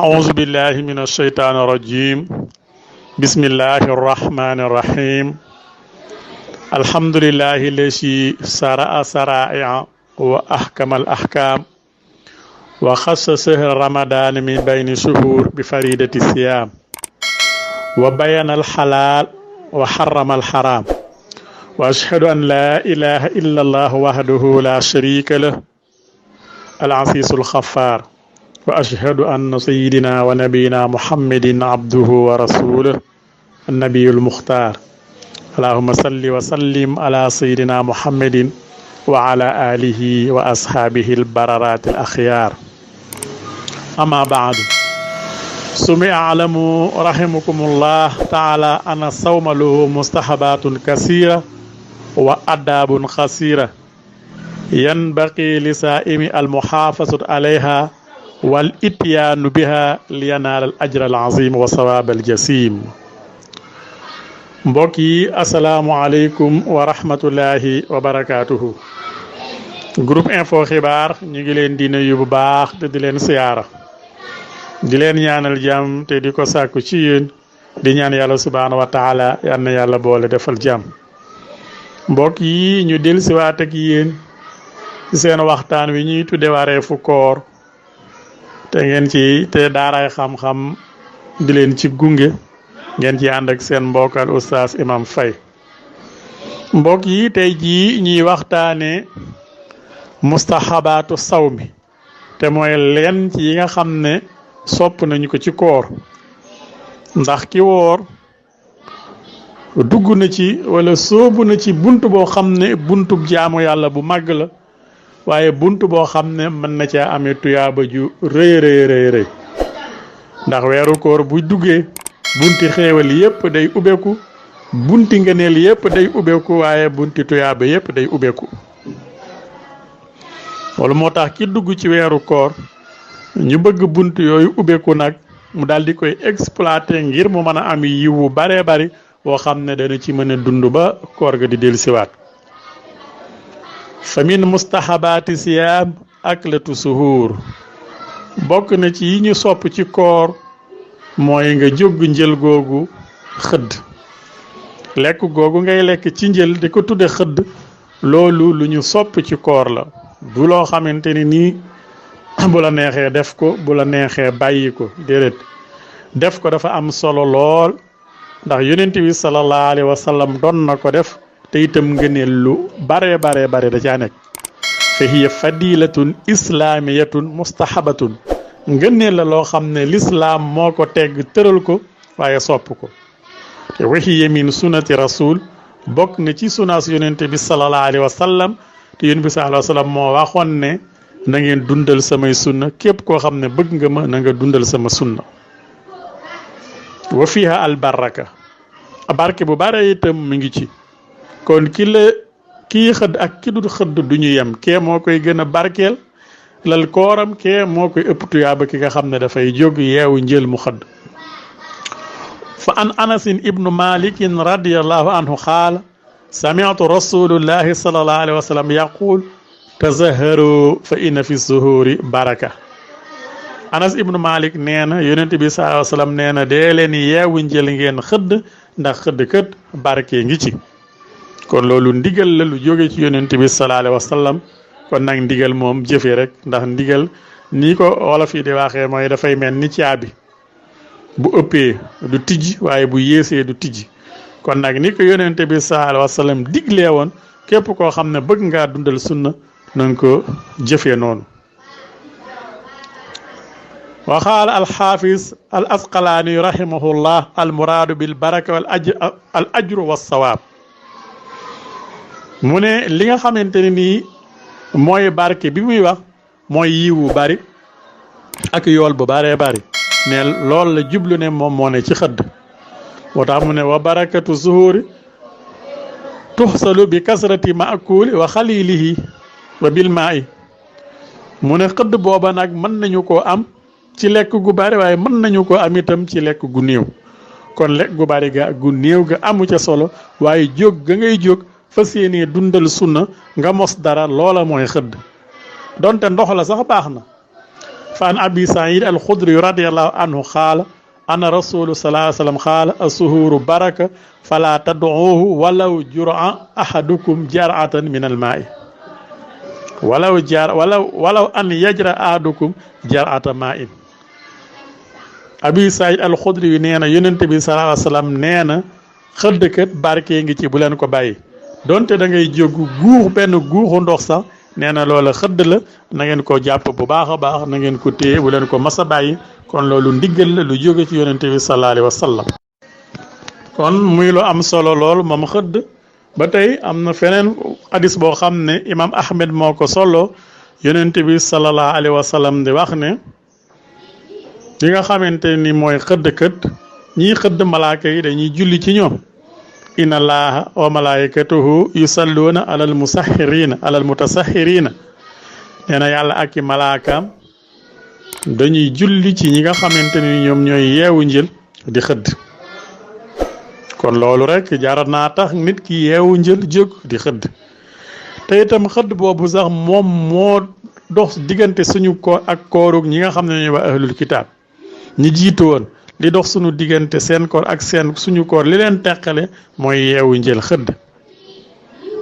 أعوذ بالله من الشيطان الرجيم بسم الله الرحمن الرحيم الحمد لله الذي سرع سرائع وأحكم الأحكام وخص شهر رمضان من بين شهور بفريدة الصيام وبين الحلال وحرم الحرام وأشهد أن لا إله إلا الله وحده لا شريك له العزيز الغفار وأشهد أن سيدنا ونبينا محمد عبده ورسوله النبي المختار اللهم صل وسلم على سيدنا محمد وعلى آله وأصحابه البررات الأخيار أما بعد سمع اعلموا رحمكم الله تعالى أن الصوم له مستحبات كثيرة وآداب خسيرة ينبغي لصائم المحافظة عليها والإتيان بها لينال الأجر العظيم وثواب الجسيم mbokki asalaamualeykum wa rahmatullahi wa barakaatuhu groupe info xibaar ñu ngi leen di nuyu bu baax te di leen siyaara di leen ñaanal jàmm te di ko sàkku ci yéen di ñaan yàlla subhaanahu wa taala yal na yàlla boole defal jàmm mbokk yi ñu del siwaat ak yéen seen waxtaan wi ñuy tudde wareefu koor te ngeen ci te daaray xam-xam di leen ci gunge ngeen ci ànd ak seen mbokkal oustaz Imam Faye mbokk yi tey jii ñuy waxtaane mustahabaatu sawmi te mooy leen ci yi nga xam ne sopp nañu ko ci koor ndax ki woor dugg na ci wala soobu na ci bunt boo xam ne buntub jaamu yàlla bu màgg la waaye bunt boo xam ne mën na caa amee tuyaaba ju rëy rëy ndax weeru koor bu duggee bunti xéewal yépp day ubbeeku bunti ngëneel yépp day ubbeeku waaye bunti tuyaaba yépp day ubbeeku loolu moo tax ki dugg ci weeru koor ñu bëgg bunt yooyu ubbeeku nag mu daal di koy exploiter ngir mu mën a am yiw wu baree bari boo xam ne dana ci mën a dund ba koor ga di dellusiwaat fa min mustahabaati siyaam aklatu suhuur bokk na ci yi ñu sopp ci koor mooy nga jóg njël googu xëdd lekk googu ngay lekk ci njël di ko tudde xëdd loolu lu ñu sopp ci koor la du loo xamante ni nii bu la neexee def ko bu la neexee bàyyi ko déedéet def ko dafa am solo lool ndax yonent bi sallallahu alayhi wa sallam doon na ko def te itam ngëneel lu bare da caa nekk fa hiya fadilatun islamiyatun mustahabatun ngëneel la loo xam ne lislaam moo ko tegg tëral ko waaye sopp ko te wa hiya min sunnati rasul bokk na ci sunaas yonent bi sallallahu alayhi wa sallam te yonent bi sallallahu alayhi wa sallam moo waxoon ne na ngeen dundal samay sunna képp koo xam ne bëgg nga ma na nga dundal sama sunna wa fiha al baraka barke bu bare itam mi ngi ci kon kii xëdd ak ki dul xëdd du ñu yem kee moo koy gën a barkeel lal kooram kee moo koy ëpp tuyaaba ki nga xam ne dafay jóg yeewu njël mu xëdd fa an anasin ibnu malikin radiallahu anhu qaala sami'tu rasulullahi sallallahu alayhi wa sallam yaqul tazaharu fa inna fi zuhuri baraka anas ibnu malik nee na yonent bi sallallahu alayhi wa sallam nee na dee leen yeewu njël ngeen xëdd ndax xëdd kët barke ngi ci kon loolu ndigal la lu jóge ci yonent bi sallallahu alayhi wa sallam kon nag ndigal moom jëfe rek ndax ndigal nii ko wolof yi di waxee mooy dafay mel ni caabi bu ëppee du tijji waaye bu yéesee du tijji kon nag ni ko yonent bi sallallahu alayhi wa sallam diglee woon képp koo xam ne bëgg ngaa dundal sunna nanga ko jëfee noonu wa qaala alxaafis al asqalaani rahimahullah al muraadu bil baraka wal ajru wa sawaab mu ne li nga xamante ne nii mooy barke bi muy wax mooy yiwu bari ak yool bu baree bari ne loolu la jublu ne moom moo ne ci xëdd moo tax mu ne wa barakatu zuhuri tuxsalu bi kasrati maakuli wa xalilihi wa bil maa'i mu ne xëdd booba nag mën nañu koo am ci lekk gu bari waaye mën nañu koo am itam ci lekk gu néew kon lekk gu bari ga gu néew ga amu ca solo waaye jóg ga ngay jóg fas yéenee dundal sunna nga mos dara loola mooy xëdd donte ndox la sax baax na fa an abi said al-khudri radiyallahu anhu qaala ana rasulu sallallahu alayhi wa sallam qaala as-suhuuru baraka fala tad'uuhu walaw jur'a ahadukum jar'atan min al-maa'i walaw an yajra ahadukum jar'ata maa'in. abi said al-khudri yu nee na yonent bi sallallahu alayhi wa sallam nee na xëdd kat barke ngi ci bu leen ko bàyyi donte da ngay jóg guux benn guuxu ndox sax nee na loola xëdd la na ngeen ko jàpp bu baax a baax na ngeen ko téye bu leen ko mas a bàyyi kon loolu ndiggal la lu jóge ci yonent bi sallallahu alayhi wa sallam. kon muy lu am solo lool moom xëdd ba tey am na feneen hadis boo xam ne imam Ahmed moo ko solo yonent bi sallallahu alayhi wa sallam di wax ne li nga xamante ni mooy xëdd kët ñii xëdd malaaka yi dañuy julli ci ñoom inna allaha wa malaikatuhu yusalluuna alal mutasahhirina nee na yàlla ak i malaakaam dañuy julli ci ñi nga xamante ni ñoom ñooy yeewu njël di xëdd kon loolu rek jar naa tax nit ki yeewu njël jóg di xëdd te itam xëdd boobu sax moom moo dox diggante suñu koor ak koorug ñi nga xam ne ñooy waa ahlul kitaab ñi jiitu woon li dox suñu diggante seen koor ak seen suñu koor li leen teqale mooy yeewu njël xëdd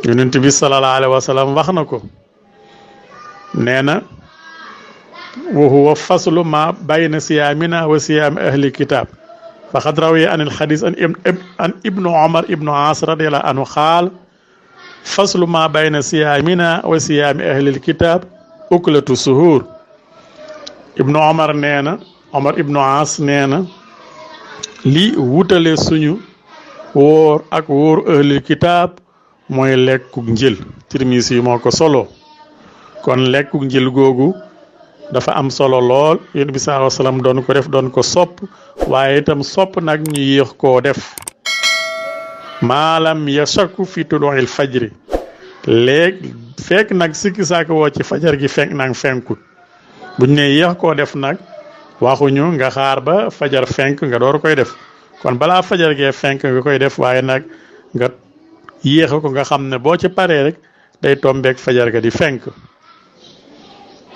yonent bi sallallahu alayhi wa sallam wax na ko nee na wa huwa faslu ma bayna siyaamina wa siyaami ahli kitaab faqad rawiya an alxadis an ibnu omar ibnu as radiallahu anhu qaal faslu ma bayna siyaamina wa siyaami ahli kitaab uklatu suhuur ibnu omar nee na omar ibnu as nee na li wutale suñu wóor ak wóor ahlul kitaab mooy lekkuk njël Tirmisi moo ko solo kon lekkuk njël googu dafa am solo lool yonent bi sallallahu alayhi wa sallam doon ko def doon ko sopp waaye itam sopp nag ñu yéex koo def maalam yashaku fi tuluu'il fajri léegi fekk nag sikki saaka woo ci fajar gi fenk nag fenkut buñ ne yéex koo def nag waxuñu nga xaar ba fajar fenk nga door koy def kon balaa fajar gee fenk nga koy def waaye nag nga yéexe ko nga xam ne boo ci paree rek day tombeek fajar ga di fenk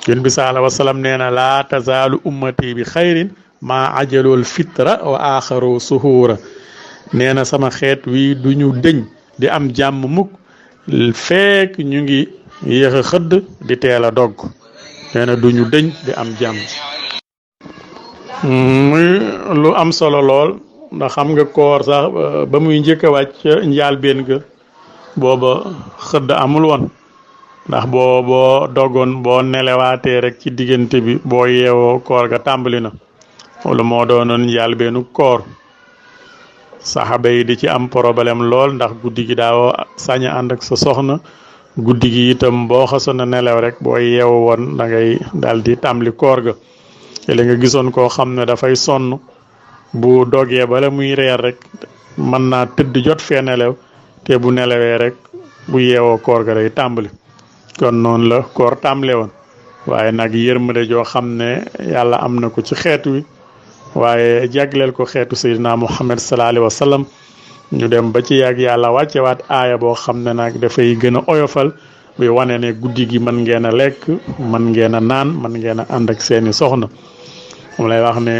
yonent bi sallallahu alayhi wa sallam nee na laa tazaalu ummati bi xayrin maa ajalul fitra wa aaxaru suhuura nee na sama xeet wi duñu dëñ di am jàmm mukk fekk ñu ngi yéex a xëdd di teel a dogg nee na duñu dëñ di am jàmm muy lu am solo lool ndax xam nga koor sax ba muy njëkk a wàcc njaal benn ga booba xëdd amul woon ndax boo dogoon boo nelewaatee rek ci diggante bi boo yeewoo koor ga tàmbali na wala moo doonoon njaal benn koor saxaba yi di ci am problème lool ndax guddi gi daawoo sañ a ànd ak sa soxna guddi gi itam boo xasoon a nelew rek boo yeewu woon da ngay daal di tàmbali koor ga te li nga gisoon koo xam ne dafay sonn bu dogee bala muy reer rek mën naa tëdd jot fee nelew te bu nelewee rek bu yeewoo koor ga day tàmbali kon noonu la koor tàmbale woon waaye nag yërmande joo xam ne yàlla am na ko ci xeet wi waaye jagleel ko xeetu sayyidina Muhammad sallallahu alayhi wa sallam ñu dem ba ci yàgg yàlla wàccewaat aaya boo xam ne nag dafay gën a oyofal bi wane ne guddi gi mën ngeen a lekk mën ngeen a naan mën ngeen a ànd ak seeni soxna moom lay wax ne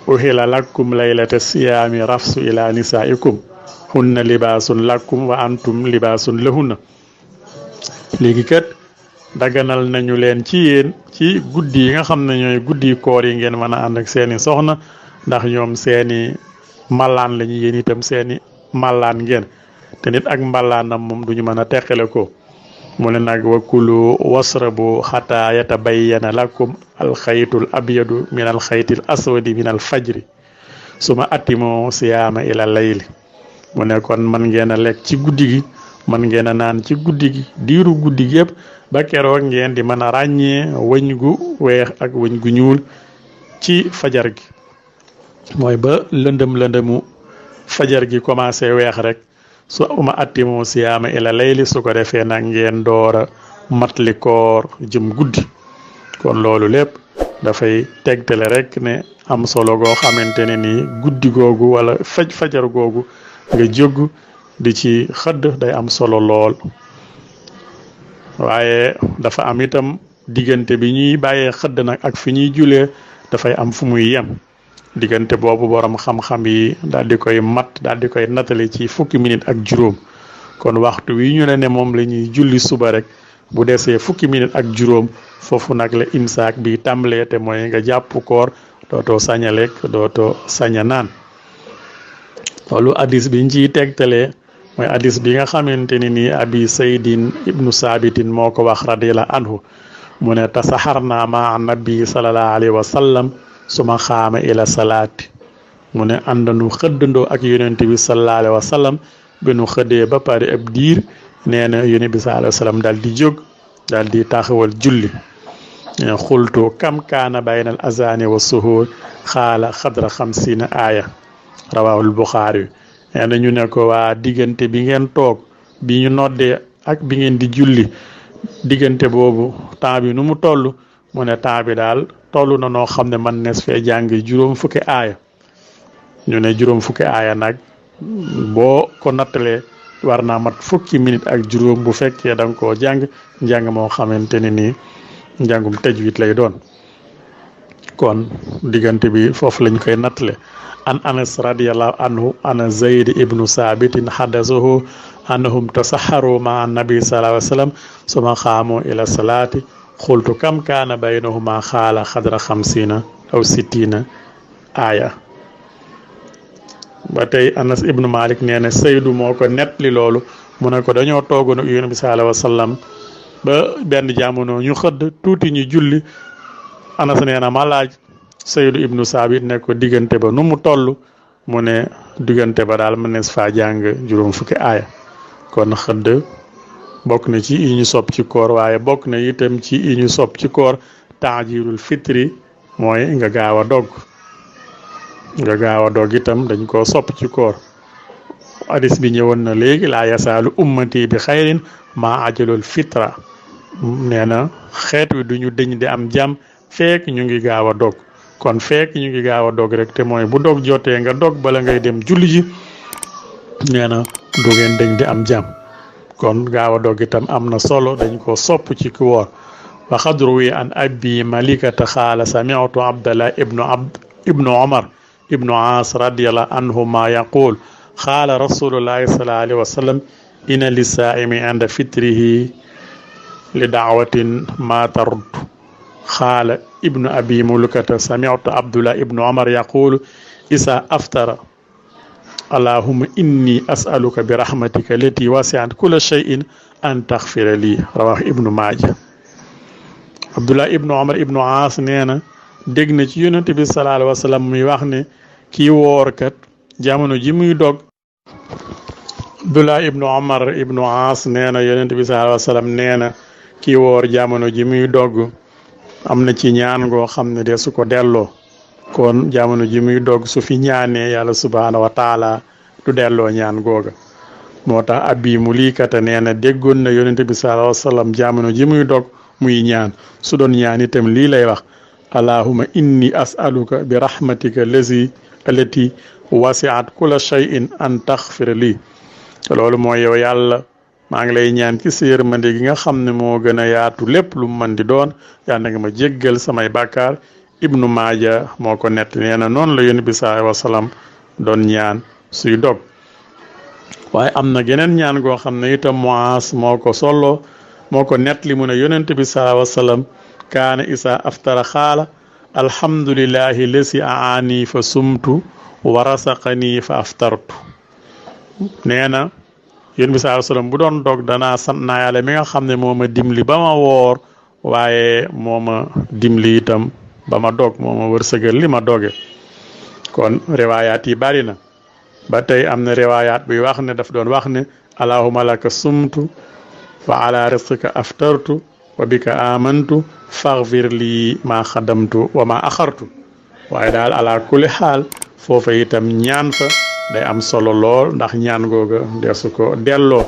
uhila lakum laylata siyaami rafsu ila nisaikum hunna libaasun lakum wa antum libaasun lahunna léegi kat daganal nañu leen ci yéen ci guddi yi nga xam ne ñooy guddi koor yi ngeen mën a ànd ak seeni soxna ndax ñoom seeni mballaan lañu yéen itam seeni mballaan ngeen te nit ak mballaanam moom duñu mën a teqale ko mu ne nag wa kulu wasrabu xataa yatabayyana lakum alxaytul abyadu min alxaytil aswadi min alfajri suma atimoo siyaama ila layli mu ne kon man ngeen a lekk ci guddi gi man ngeen a naan ci guddi gi diiru guddi gi yëpp ba keroog ngeen di mën a ràññee wëñ gu weex ak wëñ gu ñuul ci fajar gi mooy ba lëndëmu fajar gi commencé weex rek su uma attimu siyaama ila layli su ko defee nag ngeen doora matli koor jëm guddi kon loolu lépp dafay tegtale rek ne am solo goo xamante ne ni guddi googu wala fajar googu nga jóg di ci xëdd day am solo lool waaye dafa am itam diggante bi ñuy bàyyee xëdd nag ak fi ñuy julee dafay am fu muy yem diggante boobu borom xam-xam yi daal di koy mat daal di koy nattale ci fukki minute ak juróom kon waxtu wi ñu ne moom la ñuy julli suba rek bu desee fukki minute ak juróom foofu nag la imsaak bi tàmbalee te mooy nga jàpp koor dootoo sañ a lekk dootoo sañ a naan loolu hadis biñ ciy tegtalee mooy hadis bi nga xamante ni nii abi saydin ibnu saabitin moo ko wax radiyallahu anhu mu ne tasaxarna ma nabi sallallahu alayhi wa sallam suma xaama ila salaati mu ne àndanu xëddandoo ak yonent bi sallallahu alayhi wa sallam bi nu xëddee ba pare ab diir nee na yonent bi sallallahu alayhi wa sallam daal di jóg daal di taxawal julli xultu kam kaana bayna al azani wa suhur xaala xadra 50 aaya rawahul buxaari nee na ñu ne ko waa diggante bi ngeen toog bi ñu noddee ak bi ngeen di julli diggante boobu temps bi nu mu toll mu ne temps bi daal toll na noo xam ne man nees fee jàng juróom fukki aaya ñu ne juróom fukki aaya nag boo ko nattalee war naa mat fukki minute ak juróom bu fekkee da nga koo njàng moo xamante ne nii njàngum tajwid lay doon kon diggante bi foofu lañ koy nattale an anas radiyallahu anhu ana zayd ibnu saabitin hadasahu annahum tasaharu ma annabi sallallahu alayhi wa sallam suma xaamu ila salaati xultu kam kaana baynahuma xaala xadra 50 aw 60 aaya ba tey anas ibnu malik nee na saydu moo ko nettali loolu mu ne ko dañoo toogoon ak yonent bi sallallahu alayhi wa sallam ba benn jamono ñu xëdd tuuti ñu julli anas nee na ma laaj saydu ibnu saabit ne ko diggante ba nu mu toll mu ne diggante ba daal mënees faa jàng juróom fukki aaya kon xëdd bokk na ci yi ñu sopp ci koor waaye bokk na itam ci yi ñu sopp ci koor taajilul fitri mooy nga gaaw a dog itam dañ koo sopp ci koor hadis bi ñëwoon na léegi laa yasaalu ummati bi xayrin maa ajalul fitra nee na xeet wi duñu dëñ di am jàmm fekk ñu ngi gaaw a dog kon fekk ñu ngi gaaw a dog rek te mooy bu dog jotee nga dog bala ngay dem julli ji nee na du ngeen dañ di am jàmm kon gaaw a dog itam am na solo dañ ko sopp ci ku woor wa xadruwi an abi malikata xaala sami'tu abdallah ibnu omar ibnu aas radiyallahu anhuma yaqul xaala rasulullahi sallallahu alayhi wa sallam inna lissaa'imi inda fitrihi li da'watin ma tarud xaala ibnu abi mulkata sami'tu abdullah ibnu omar yaqulu isa aftara allahumma inni as'aluka bi rahmatika lati wasi'at kulla shay'in an taghfira li rawahu ibnu maaja abdullah ibnu omar ibnu aas nee na dégg na ci yonent bi sallallahu alayhi wa sallam muy wax ne kii woorkat jamono ji muy dog abdullah ibnu omar ibnu aas nee na yonent bi sallallahu alayhi wa sallam nee na kii woor jamono ji muy dog am na ci ñaan goo xam ne de su ko delloo kon jamono ji muy dog su fi ñaanee yàlla subhaanahu wa taala du delloo ñaan googa moo tax abi mu liikata nee na déggoon na yonent bi sallallahu alayhi wa sallam jamono ji muy dog muy ñaan su doon ñaan itam lii lay wax allahumma inni as'aluka bi rahmatika allati wasi'at kulla shay'in an taghfir li loolu mooy yow yàlla maa ngi lay ñaan ci yërmande gi nga xam ne moo gën a yaatu lépp lu mu mën di doon yàlla nga ma jéggal samay bàkkaar ibnu maaja moo ko nett nee na noonu la yonent bi sallallahu alayhi wa sallam doon ñaan suy dog waaye am na geneen ñaan goo xam ne itam Muaas moo ko solo moo ko nett li mu ne yonent bi sallallahu alayhi wa sallam kaana isa aftara xaala alhamdulillahi lesi aani fa sumtu wa rasaqani fa aftartu nee na yonent bi sallallahu alayhi wa sallam bu doon dog danaa sant naa yàlla mi nga xam ne moo ma dimli ba ma woor waaye moo ma dimli itam ba ma dog moo ma wërsëgal li ma doge kon riwaayaat yi bari na ba tey am na riwaayaat buy wax ne daf doon wax ne allahumma laka sumtu wa ala rizqika aftartu wa bika amantu faghfir lii ma xadamtu wa ma axartu waaye daal ala kulli xaal foofa itam ñaan fa day am solo lool ndax ñaan googa deesu ko delloo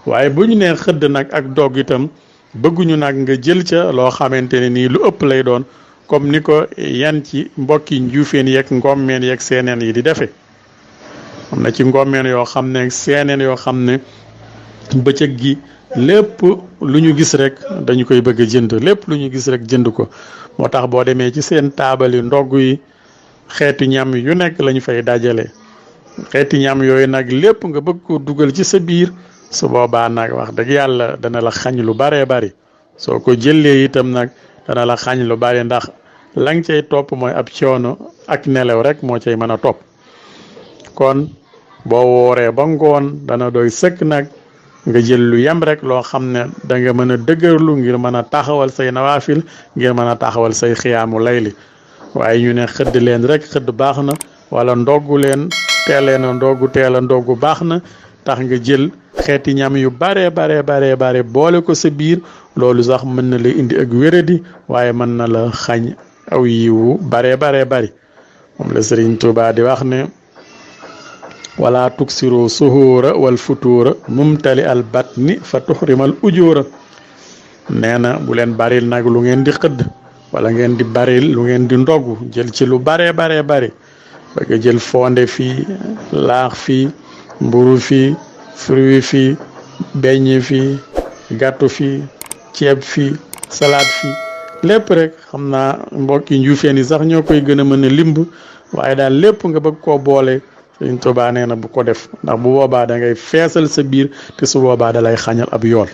waaye bu ñu nee xëdd nag ak dog itam bëgguñu nag nga jël ca loo xamante ne nii lu ëpp lay doon comme ni ko yan ci mbokki njuufeen yeeg ngommeen yeeg seeneen yi di defe am na ci ngommeen yoo xam ne seeneen yoo xam ne bëccëg gi lépp lu ñu gis rek dañu koy bëgg a jënd lépp lu ñu gis rek jënd ko moo tax boo demee ci seen taabali ndogg yi xeetu ñam yu nekk lañu fay dajale xeeti ñam yooyu nag lépp nga bëgg ko dugal ci sa biir su boobaa nag wax dëgg yàlla dana la xañ lu baree bari soo ko jëlee itam nag dana la xañ lu bari ndax la nga cay topp mooy ab coono ak nelaw rek moo cay mën a topp kon boo wooree ba ngoon dana doy sëkk nag nga jël lu yem rek loo xam ne da nga mën a dëgërlu ngir mën a taxawal say nawaafil ngir mën a taxawal say xiyaamu layli waaye ñu ne xëdd leen rek xëdd baax na wala ndoggu leen teelee na ndoggu teel a ndoggu baax na tax nga jël xeeti ñam yu bare boole ko sa biir loolu sax mën na la indi ak wéradi waaye mën na la xañ aw yiwu bari moom la Sëriñ Tuubaa di wax ne wala tuksiru suhuura wal futuura mumtali al batni fa tuxrimal ujuura nee na bu leen baril nag lu ngeen di xëdd wala ngeen di baril lu ngeen di ndogu jël ci lu bare bari bëgg jël fonde fii laax fii mburu fii fruit fii beñe fii gâteau fii ceeb fii salade fii lépp rek xam naa mbokki njuufeen yi sax ñoo koy gën a mën a limb waaye daal lépp nga bëgg koo boole Sëriñ Tuubaa nee na bu ko def ndax bu boobaa da ngay feesal sa biir te su boobaa da lay xañal ab yool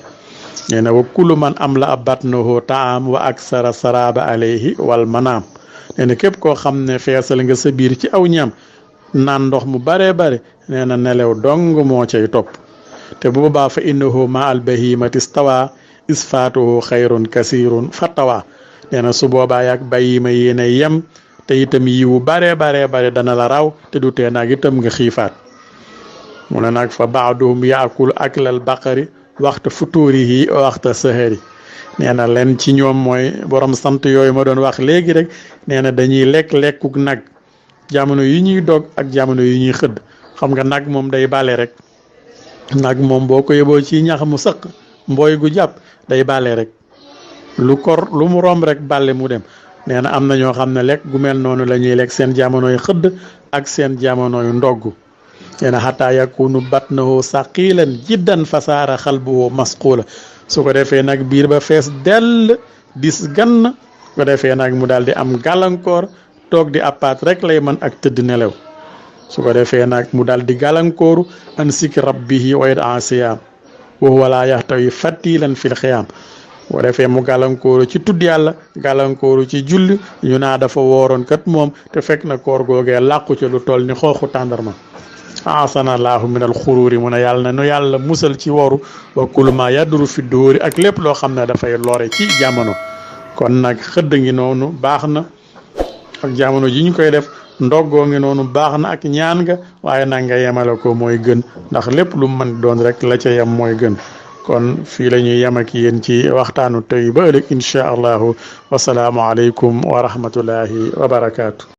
nee na wa kullu man am la ab batnahu taam wa aksara saraba alayhi wal manaam nee na képp koo xam ne feesal nga sa biir ci aw ñam naan ndox mu bare nee na nelew dong moo cay topp te bu boobaa fa innahu ma al bahimati stawa isfaatuhu xayrun kasirun fatawa nee na su boobaa yaag bayima yéene yem te itam yiwu bare dana la raw te du tee nag itam nga xiifaat mu ne nag fa baaduhum yaakul aklal baqari waxta futurihi waxta sahari nee na leen ci ñoom mooy borom sant yooyu ma doon wax léegi rek nee na dañuy lekkuk nag jamono yi ñuy dog ak jamono yi ñuy xëdd xam nga nag moom day bale rek nag moom boo ko yóbboo ci ñax mu sëq mbooy gu jàpp day bale rek lu mu romb rek bale mu dem nee na am na ñoo xam ne lekk gu mel noonu la ñuy lekk seen jamonoy xëdd ak seen jamonoy ndogg nee na xataa yakunu batnahu saqilan jiddan fasaara xalbuhu masquula su ko defee nag biir ba fees dell dis gann su ko defee nag mu daal di am gàllankoor toog di appaat rek lay mën ak tëdd nelew su ko defee nag mu daal di gàllankooru an sik rabbihi wa yad asiyaam wa huwa laa yaxtawi fatilan fil xiyaam boo defee mu gàllankooru ci tudd yàlla gàllankooru ci julli ñu naa dafa wooroon kat moom te fekk na koor googee làqu ci lu toll ni xooxu tàndarma asana allahu min al xuruuri mu ne yàlla na nu yàlla musal ci woru wa kullu ma yaduru fi dóori ak lépp loo xam ne dafay lore ci jamono kon nag xëdd ngi noonu baax na ak jamono ji ñu koy def ndoggoo ngi noonu baax na ak ñaan nga waaye nag nga yemale ko mooy gën ndax lépp lu mën doon rek la ca yem mooy gën kon fii la ñuy yem ak yéen ci waxtaanu tey ba ëllëg incha allahu wasalaamu aleykum wa rahmatullahi wa barakaatu.